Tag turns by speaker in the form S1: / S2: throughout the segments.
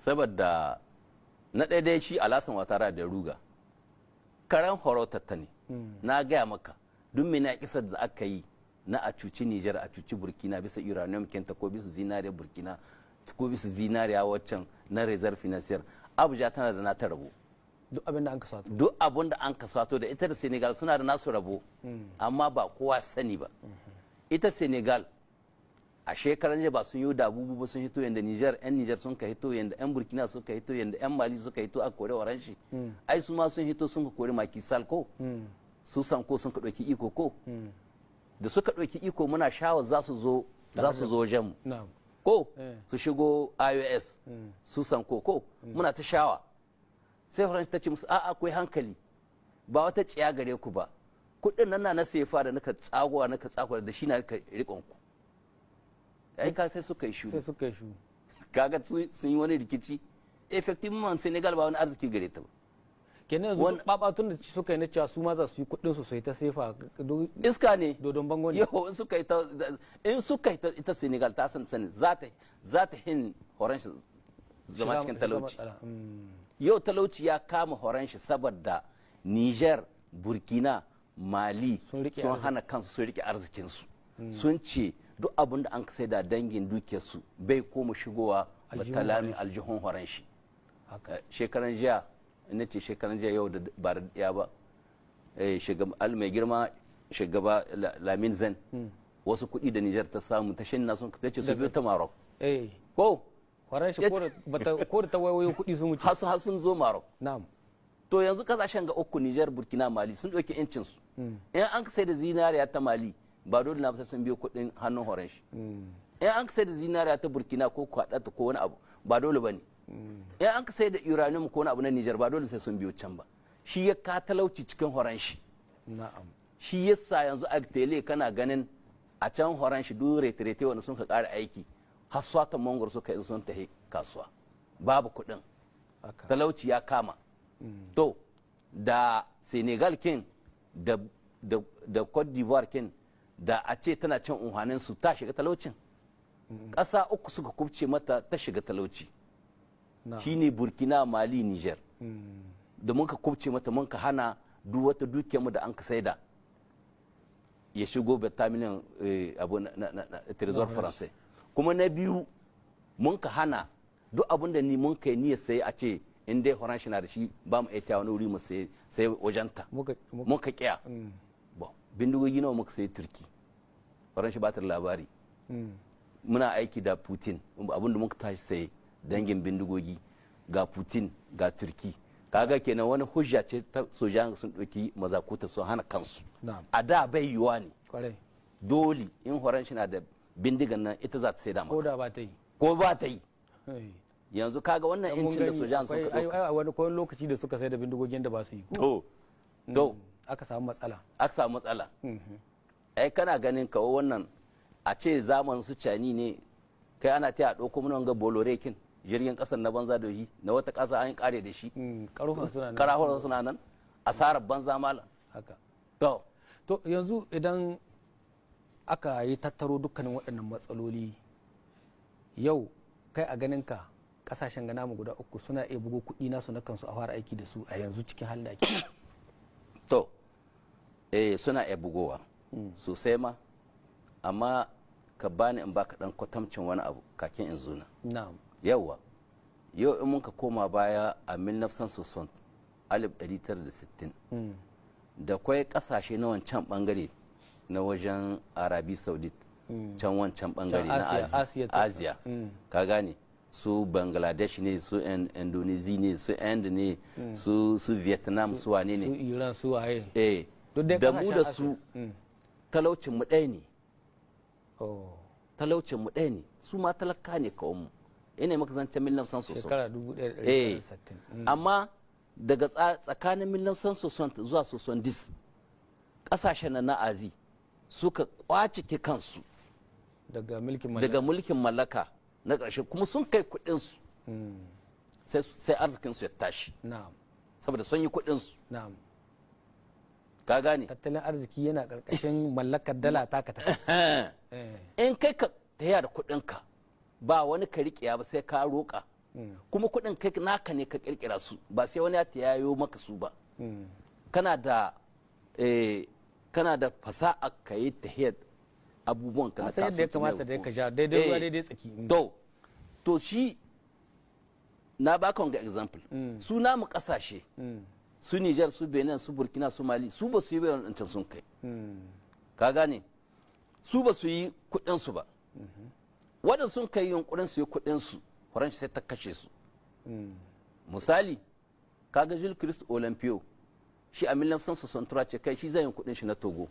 S1: Saboda na ɗaya dai, shi Alassane Ouattara da ruga karen ta ne. Na gaya maka, duk mene kisar da aka yi na a cuci Nijar, a cuci Burkina bisa uranium kenta, ko bisa zinariya Burkina, ko bisa zinariya waccan na Réserve financière, Abuja tana da nata rabo.
S2: Duk abin da an kasato.
S1: Duk abin da an kasato, da ita da Senegal suna da nasu rabo, amma ba kowa sani ba. Ita Senegal a shekaran jiya ba sun yi da abubu ba, sun hito yanda Niger, yan Niger sun ka hito, yanda yan Burkina suka hito, yanda yan Mali suka hito a kore waran shi. Ai su ma sun hito, sun ka kore Macky Sall, ko su sanko sun ka ɗauki iko. Ko da suka ɗauki iko, muna shawar za su zo wajen mu ko su shigo AES, su sanko ko muna ta shawa. Sai Faransa ta ce musu, a'a, akwai hankali, ba wata ciya gare ku ba. Kuɗin nan na sefa da naka tsagowa, naka tsagowa da shi, na naka rikon ku. Ai ka sai suka yi shiru.
S2: Sai suka yi shiru.
S1: Kaga sun yi wani rikici. Effectivement, Senegal ba wani arziki gare ta ba.
S2: Kenan yanzu babatun da suka yi na cewa su ma za su yi kuɗin su ta sefa
S1: iska ne.
S2: Dodon bango ne.
S1: Yau in suka yi ta, ita Senegal ta san sani za ta hin horon shi zama cikin talauci. Yau talauci ya kama horon shi saboda Niger, Burkina, Mali sun hana kansu, sun rike arzikinsu. Sun ce duk abin da an sai da dangin dukiyarsu bai koma shigowa batalami aljihun horon shi. Shekaran jiya, ina ce shekaran jiya, yau da ba da ya ba, mai girma shugaba Lamin Zen, wasu kuɗi da Nijar ta samu ta shanna, sun ta ce su biyo ta Maroc ko.
S2: Horon shi ko da ta wayoyi kuɗi sun wuce.
S1: Hasu sun zo Maroc. To yanzu kasashen ga uku, Nijar, Burkina, Mali, sun ɗauki yancin su. In an sai da zinariya ta Mali, ba dole na sai sun biyo kuɗin hannun horon shi. In an sai da zinariya ta Burkina ko kwaɗata ko wani abu, ba dole ba ne. In an sai da uranium ko wani abu na Nijar, ba dole sai sun biyo can ba. Shi ya ka talauci cikin horon shi. Shi yasa yanzu a tele kana ganin a can horon shi duk retraité wanda sun ka ƙara aiki, har swatan mangwaro suka yi, sun tafi kasuwa, babu kuɗin. Talauci ya kama. To da Senegal kin da Cote d'Ivoire kin da a ce tana cin unhanin su, ta shiga talaucin. Ƙasa uku suka kubce mata ta shiga talauci, shine Burkina, Mali, Niger, da muka kubce mata, muka hana duk wata dukiyarmu da an ka saida ya shigo bataminin abu na Trésor français. Kuma na biyu, mun ka hana duk abin da ni mun kai niyyar sai a ce in dai horon na da shi, ba mu iya wani wuri mu sai sai wajenta. Muka kiya. Bon, bindigogi nawa muka sayi Turki? Horon shi ba ta labari. Muna aiki da Putin. Abin da muka tashi sai dangin bindigogi, ga Putin, ga Turki. Kaga kenan wani hujja ce ta sojan sun ɗauki mazakuta sun hana kansu. A da bai yiwuwa ne. Dole in horon shi na da bindigan nan, ita za ta sai da maka.
S2: Ko da ba ta yi.
S1: Ko ba ta yi. Yanzu kaga wannan incin da sojan suka
S2: ɗauka. A wani kowane lokaci da suka sai da bindigogin da ba su yi.
S1: To
S2: aka samu matsala.
S1: Aka samu matsala. Ai kana ganin kawo wannan a ce zaman su Tchiani ne, kai ana ta a ɗauko mana wanga Bolloré kin jirgin ƙasar na banza da shi na wata ƙasa an kare da shi.
S2: Karuhan suna nan.
S1: Karahun suna nan, asarar banza malam.
S2: Haka.
S1: To.
S2: To yanzu idan aka yi tattaro dukkanin waɗannan matsaloli yau, kai a ganin ka, kasashen gana mu guda uku suna iya bugo kuɗi nasu na kansu a fara aiki da su a yanzu cikin halin da ake?
S1: To eh, suna iya bugowa sosai ma, amma ka bani in baka dan kwatamcin wani abu kakin in zuna.
S2: Na'am.
S1: Yauwa, yau in muka koma baya a 1960, 1960, da kwai kasashe na wancan bangare na wajen Arabie Saoudite, can wancan bangare na Asia, ka gane, su Bangladesh ne, su Indonesia ne, su Ind ne, su Vietnam, su wane ne.
S2: Su Iran, su waye.
S1: Eh, da mu da su talaucin mu ɗaya ne. Talaucin mu ɗaya ne, su ma talaka ne kawon mu. Ina maka zancen 1960.
S2: Shekara 1960.
S1: Amma daga tsakanin 1960 zuwa 70, kasashen na Asie suka kwace kansu
S2: daga mulkin mallaka.
S1: Daga mulkin mallaka na ƙarshe, kuma sun kai kuɗinsu, sai arzikinsu ya tashi saboda sun yi kuɗinsu. Ka gane?
S2: Tattalin arziki yana ƙarƙashin mallakar dala taka ta.
S1: In kai ka taya da kuɗinka, ba wani ka riƙe ba sai ka roƙa. Kuma kuɗin kai naka ne ka kirkira su, ba sai wani ya yayo maka su ba. Kana da kana da fasaha ka yi tahiyar abubuwan ka na
S2: Ka san yadda ya
S1: kasuwanci na
S2: kamata da
S1: yau.
S2: ka sha daidai ruwa
S1: Eh,
S2: daidai tsaki.
S1: To shi na baka wanga example. Su namu kasashe, su Niger, su Benin, su Burkina, su Mali, su ba su yi bayan wancan sun kai. Ka gane, su ba su yi kudin su ba. Wanda sun kai yunkurin su yi kudin su, Faransa sai ta kashe su. Misali, kaga Jules Christ Olympio, shi a 1963 ce kai shi zai yin kudin shi na Togo,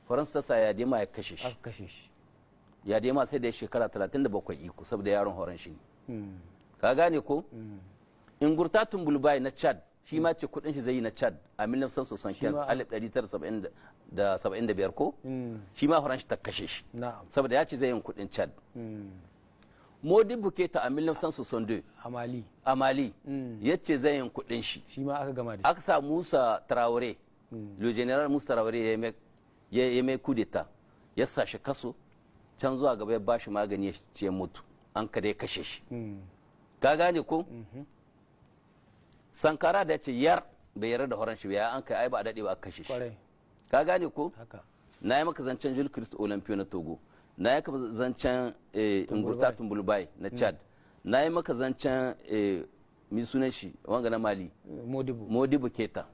S1: Faransa ta sa Yadema ya kashe shi.
S2: Aka kashe shi.
S1: Yadema sai da ya shekara 37 iko, saboda yaron horon shi ne. Ka gane ko? Ingurta Tumbulbai na Chad, shi ma ce kudin shi zai yi na Chad a 1975, 1975 ko, shi ma horon shi ta kashe shi. Saboda ya ce zai yin kudin Chad. Modibo Keita a 1962
S2: A Mali.
S1: A Mali, ya ce zai yin kudin shi.
S2: Shi ma aka gama da shi.
S1: Aka sa Musa Traore, le general Musa Traore, ya mai coup d'etat, ya sa shi kaso, can zuwa gaba ya ba shi magani ya ce mutu, an kada ya kashe shi. Ka gane ko? Sankara da ya ce yar bai yarda da horon shi ba, ya an kai ai ba a daɗe ba aka kashe shi. Ka gane ko?
S2: Haka.
S1: Na yi maka zancen Jules Christ Olympio na Togo, na yi maka zancen Ingurta Tumbulbai na Chad, na yi maka zancen mi sunan shi wanga na Mali?
S2: Modibo.
S1: Modibo Keta.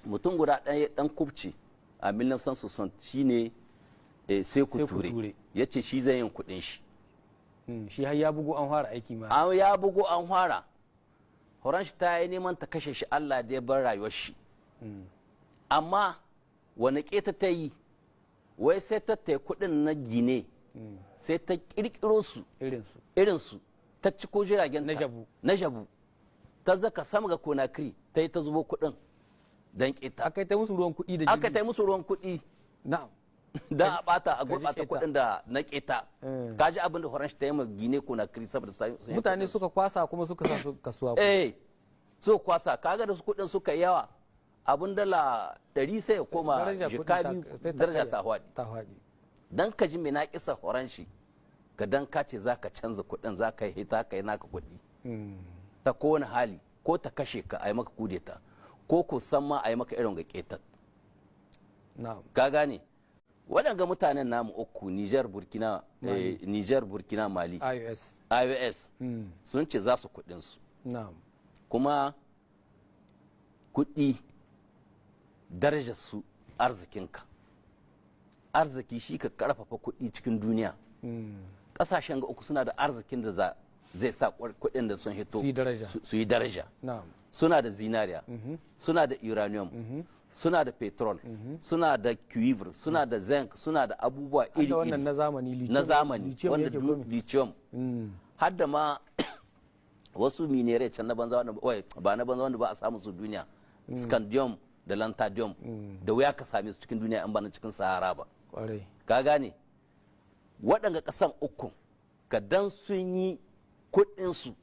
S1: Mutum guda ɗaya ɗan kubci a 1960 shine Sekou
S2: Sékou
S1: Touré.
S2: Touré.
S1: Ya ce shi zai yin kuɗin shi.
S2: Shi har ya bugu an fara aiki ma.
S1: An ya bugu an fara, horon shi ta yi neman ta kashe shi, Allah da ya bar rayuwar shi. Amma wani keta ta yi wai sai ta taya kuɗin na Gine, sai ta kirkiro su.
S2: Irin su.
S1: Irinsu, ta ciko jiragen
S2: Na
S1: ta.
S2: jabu.
S1: Na jabu, ta zaka sama ga Conakry, ta yi ta zubo kuɗin don keta.
S2: Aka yi ta musu ruwan kuɗi da
S1: Aka
S2: jirgi.
S1: ta yi musu ruwan kuɗi don a bata a
S2: Ka ji
S1: gurɓata
S2: keta.
S1: kuɗin da na keta. Ka ji abin da horon shi ta yi ma Gine Conakry saboda su yi
S2: Mutane
S1: kuɗin su.
S2: suka kwasa kuma suka sa su kasuwa.
S1: Eh, so kwasa, kaga da su kuɗin suka yi yawa, abun dala 100 sai ya koma
S2: Daraja kuɗin
S1: jika 2,
S2: sai ta
S1: daraja
S2: karya.
S1: ta hwaɗi.
S2: Ta hwaɗi.
S1: Dan ka ji mai naƙisa horon shi, ka dan ka ce za ka canza kuɗin, za ka yi hita ka yi naka kuɗi, ta kowane hali, ko ta kashe ka a yi maka kudeta, ko ko san ma a yi maka irin ga ƙetar. Ka gane, waɗanga mutanen namu uku, Niger, Burkina, Niger, Burkina, Mali,
S2: IOS.
S1: IOS, sun ce za su kuɗin su. Kuma kuɗi darajar su arzikinka. Arziki shi ka karfafa kuɗi cikin duniya. Ƙasashen ga uku suna da arzikin da zai sa kuɗin da sun hito
S2: Su yi daraja.
S1: Su yi daraja. Suna da zinariya, suna da uranium, suna da petrol, suna da cuivre, suna da zinc, suna da abubuwa
S2: Har da
S1: iri
S2: wannan
S1: iri
S2: na zamani, lithium.
S1: Na zamani
S2: Lithium
S1: wanda
S2: yake komi.
S1: Lithium, har da ma wasu minerai can na banza wanda wai, ba na banza, wanda ba a samu su duniya, scandium da lantadium, da wuya ka same su cikin duniya in ba na cikin Sahara ba. Ka gane, waɗanga ƙasan uku ka dan sun yi kuɗinsu,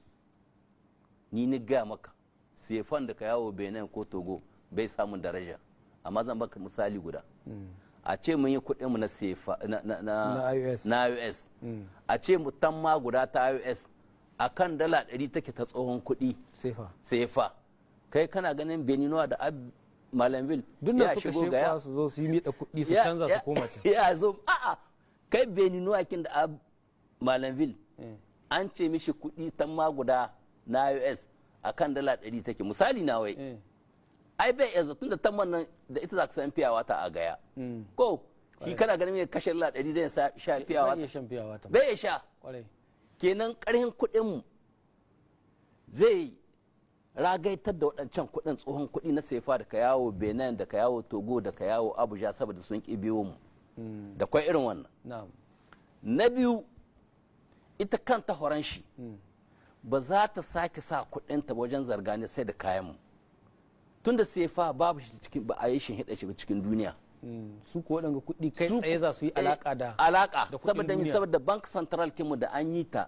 S1: ni gaya maka sefan da ka yawo Benin ko Togo bai samun daraja. Amma zan baka misali guda. A ce mun yi kuɗinmu na sefa na
S2: Na IOS.
S1: Na IOS, a ce mutan ma guda ta IOS a kan dala 100 take ta tsohon kuɗi.
S2: Sefa.
S1: Sefa. Kai kana ganin Beninoa da Malamville
S2: Duk da
S1: ya
S2: suka
S1: shigo gaya
S2: shekwa su zo su yi miɗa kuɗi su canza su koma can.
S1: Ya zo, a'a, kai Beninoa kin da Malamville an ce mishi kuɗi tan ma guda na IOS a kan dala 100 take, misali na wai. Ai bai yanzu tunda tamman nan da ita za ka san fiyawa ta a gaya ko shi kana ganin mai kashe dala 100 da ya sha fiyawa
S2: Bai iya shan fiyawa ta.
S1: Bai iya sha. Kenan karhin kuɗin mu zai ragaitar da waɗancan kuɗin tsohon kuɗi na sefa da ka yawo Benin, da ka yawo Togo, da ka yawo Abuja, saboda sun ƙi biyo mu da kwai irin wannan. Na biyu, ita kanta horon shi ba za ta sake sa kuɗinta wajen zargane sai da kayan mu, tunda sefa babu shi cikin, ba a yi shi hida shi ba cikin duniya.
S2: Su ko waɗanga kuɗi kai
S1: Su
S2: tsaye za su yi alaka da
S1: alaka
S2: da kuɗin
S1: saboda mi?
S2: duniya.
S1: Saboda bank central kinmu da an yi ta,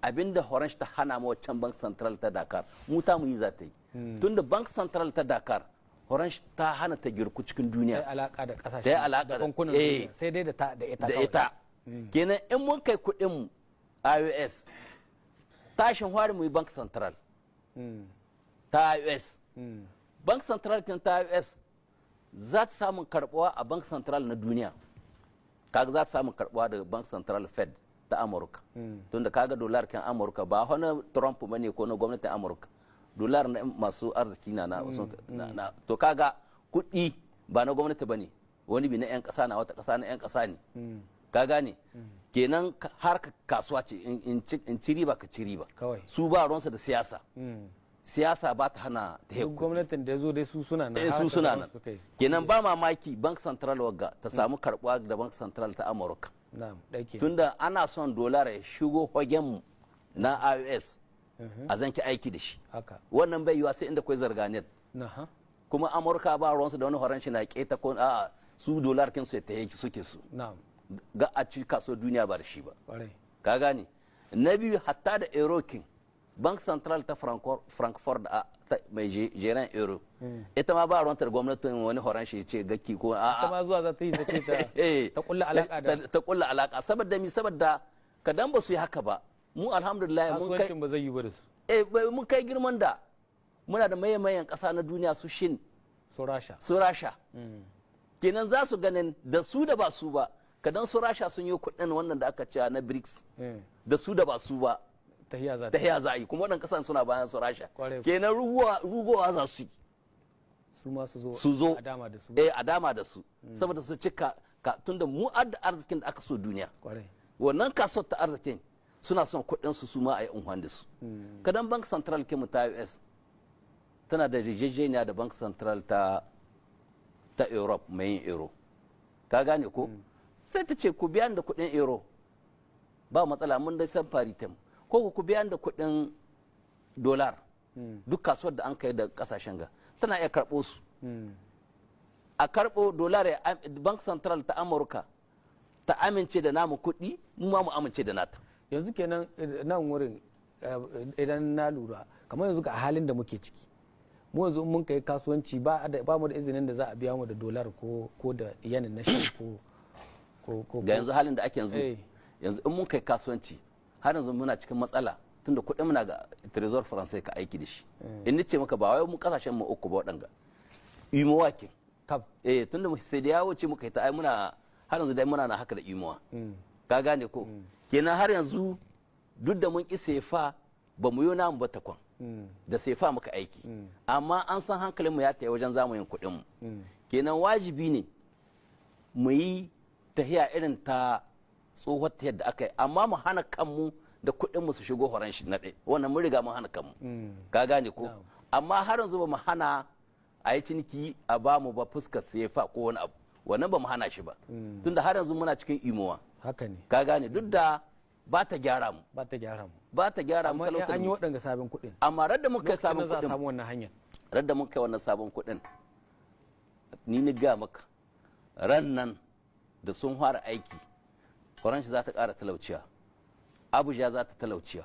S1: abinda horon ta hana ma waccan bank central ta Dakar, mu ta mu yi za ta yi, tunda bank central ta Dakar horon ta hana ta girku cikin
S2: Ta yi
S1: duniya.
S2: alaka da ƙasashe
S1: Ta yi alaka
S2: da bankunan duniya, sai dai da ta da ita
S1: da
S2: kawai.
S1: ita. Kenan in mun kai kuɗin mu IOS Tashin hwari mu yi Banque Centrale ta AES. Banque Centrale kin ta AES za ta samun karbuwa a Banque Centrale na duniya. Kaga za ta samun karbuwa daga Banque Centrale Fed ta Amurka, tunda kaga dolar kan Amurka ba wani Trump bane ko na gwamnatin Amurka, dolar na masu arziki na na. To kaga kuɗi ba na gwamnati bane, wani bi na 'yan ƙasa na, wata ƙasa na 'yan ƙasa ne. Ka gane? Kenan har kasuwa ce, in ci riba ka ci riba. Su ba ruwansu da siyasa. Siyasa ba ta hana ta.
S2: Duk gwamnatin da ya zo dai, su suna nan.
S1: Su suna nan. Kenan ba mamaki Banque Centrale wagga ta samu karbuwa da Banque Centrale ta Amurka, tunda ana son dolar ya shigo mu na AES a zanki aiki da shi. Wannan bai yiwa sai inda kwai zarganet. Kuma Amurka ba ruwansu da wani horon shi na keta ko a'a, su dolar kin su ta yake suke su ga a ci kasuwar duniya ba da shi ba. Ka gane? Na biyu, hatta da euro kin, Banque Centrale ta Frankfurt mai jeren euro, ita ma ba ruwanta da gwamnatin wani horon shi ce gaki ko
S2: a'a. Ita ma zuwa za ta yi ta ce ta kulla alaka da
S1: ta kulla alaka. Saboda mi? Saboda kadan ba su yi haka ba, mu alhamdulillah
S2: mun kai ba zai yi ba da su.
S1: Eh, mun kai girman da muna da mayan kasa na duniya, su Shin,
S2: su Rasha.
S1: Su Rasha. Kenan za su ganin da su da ba su ba, kadan su Rasha sun yi kuɗin wannan da aka cewa na BRICS, da su da ba su ba
S2: tahiya za
S1: tahiya za a yi. Kuma waɗannan kasan suna bayan su Rasha. Kenan rugowa za su yi.
S2: Su ma su zo.
S1: Su zo
S2: a dama da su.
S1: Eh, a dama da su, saboda su cika tunda mu adda arzikin da aka so duniya. Wannan kasuwar ta arzikin suna son kuɗin su, su ma a yi unhwan da su. Kadan Banque Centrale kimu ta AES tana da yarjejeniya da Banque Centrale ta Europe mai yin euro. Ka gane ko? Sai ta ce ku biya da kuɗin euro, ba matsala, mun dai san parité, ko ku biya da kuɗin dolar. Duk kasuwar da an kai da kasashen ga tana iya karɓo su, a karɓo dolar, Banque Centrale ta Amurka ta amince da namu kuɗi, mu ma mu amince da nata.
S2: Yanzu kenan nan wurin, idan na lura, kamar yanzu ga halin da muke ciki, mu yanzu mun kai kasuwanci ba mu da izinin da za a biya mu da dolar ko da yanin na shi ko
S1: Ga yanzu halin da ake yanzu, yanzu in mun kai kasuwanci, har yanzu muna cikin matsala, tunda kuɗin muna ga Trésor français ka aiki da shi. In ni ce maka ba wai mu kasashen mu uku ba, waɗanga UEMOA ke
S2: kaf.
S1: Eh, tunda sai da yawo ce muka yi ta, ai muna har yanzu dai muna na haka da UEMOA. Ka gane ko? Kenan har yanzu duk da mun ki sefa, ba mu yi namu ba takwan, da sefa muka aiki, amma an san hankalinmu ya tayi wajen zamu yin kuɗin mu. Kenan wajibi ne mu yi tahiya irin ta tsohuwar ta da aka yi, amma mu hana kanmu da kuɗin mu su shigo horon shi na ɗaya. Wannan mun riga mun hana kanmu. Ka gane ko? Amma har yanzu ba mu hana a yi ciniki a ba mu ba fuskar sefa ko wani abu, wannan ba mu hana shi ba, tunda har yanzu muna cikin UEMOA.
S2: Haka ne.
S1: Ka gane? Duk da ba ta gyara mu.
S2: Ba ta gyara mu.
S1: Ba ta gyara mu.
S2: Amma an yi waɗanga sabon kuɗin.
S1: Amma radda muka kai sabon
S2: kuɗin, za a
S1: kuɗin,
S2: samu wannan hanyar.
S1: Radda muka kai wannan sabon kuɗin, ni ga maka, ran nan da sun fara aiki, Faransa za ta ƙara talauciya, Abuja za ta talauciya,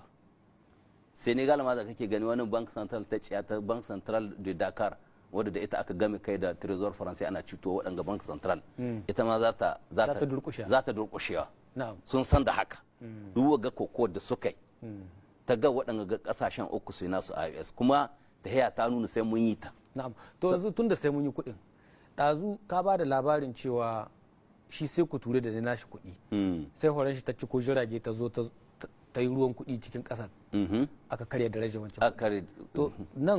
S1: Senegal ma da kake gani wani Banque Centrale ta ciya ta Banque Centrale de Dakar, wadda da ita aka game kai da Trésor français ana cuto waɗanga Banque Centrale, ita ma za ta
S2: za ta durƙushe.
S1: Za ta durƙushewa. Sun san da haka. Duk ga kokowar da suka yi ta ga waɗanga ƙasashen uku su nasu AES, kuma ta haya ta nuna sai mun yi ta.
S2: Na'am. To yanzu tun da sai mun yi kuɗin, ɗazu ka ba da labarin cewa shi sai ku ture da nashi kuɗi, sai horon shi ta ci ko jirage ta zo ta yi ruwan kuɗi cikin ƙasar, aka karya darajar wancan.
S1: Aka
S2: To nan